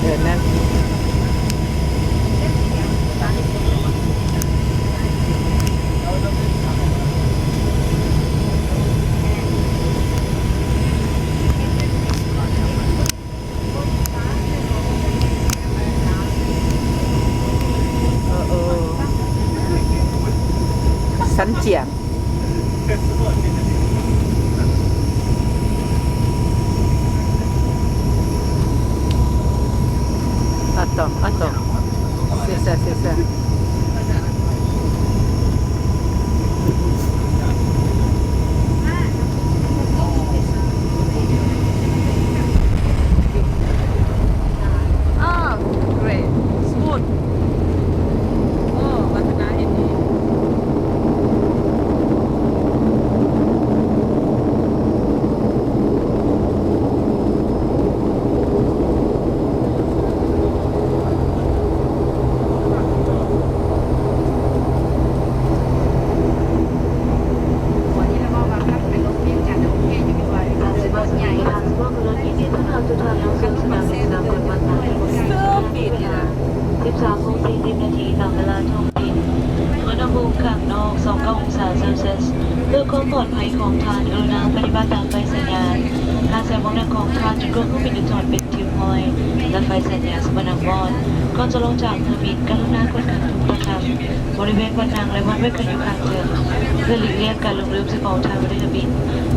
ເດີນນັ້ນ ເອີ ເອີ ສັນຈຽງ. Attends, attends. C'est ça, c'est ça. Ah, great. Smooth. ໂອ້ ພັດທະນາເຫັນດີ. ສິບສາມໂມງສີ່ສິບນາທີຕາມເວລາທ້ອງຖິ່ນ ອຸນຫະພູມຂ້າງນອກ ຊາວເກົ້າ ອົງສາເຊວຊຽສ. ເພື່ອຄວາມປອດໄພຂອງທ່ານ ກະລຸນາປະຕິບັດຕາມໃບສັນຍານການໃຊ້ເວົ້າໜັກຂອງທ່ານ ຈົນກວ່າເຄື່ອງບິນຈະຈອດເປັນທີ່ຮຽບຮ້ອຍ ແລະ ໃບສັນຍາສຳມະນາວອດ. ກ່ອນຈະລົງຈາກເຮືອບິນ, ກະລຸນາກົດການທຸກປະການບໍລິເວນບ່ອນນັ່ງ ແລະ ບ່ອນໄວ້ເຄື່ອງຢູ່ຂ້າງເທິງ ເພື່ອຫຼີກລ່ຽງການຫຼົງລືມເຈົ້າຂອງທາງເຮືອບິນ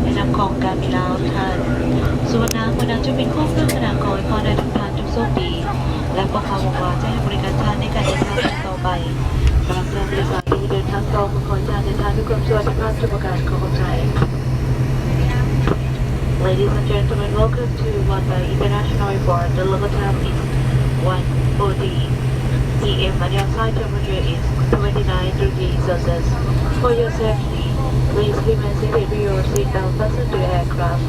ແລະ ນຳຂອງການບິນລາວທ່ານ ສຸວັນນາ ຫົວໜ້າຈຸດບິນຂອງເຄື່ອງ ຄະນະ ຂໍອວຍພອນໃຫ້ທຸກທ່ານ ໂຊກດີ ແລະ ພວກເຮົາຫວັງວ່າຈະໃຫ້ບໍລິການທ່ານໃນການເດີນທາງຄັ້ງຕໍ່ໄປ. ສຳລັບທ່ານຜູ້ໂດຍສານທີ່ຈະເດີນທາງຕໍ່ ກໍຂໍໃຫ້ທ່ານເດີນທາງດ້ວຍຄວາມສະຫວັດດີພາບທຸກປະການ. ຂໍຂອບໃຈ. Ladies and gentlemen, welcome to Mumbai International Airport. The local time is one forty P M and the outside temperature is twenty-nine degrees Celsius. For your safety, please remain seated with your seat belt fastened to the aircraft.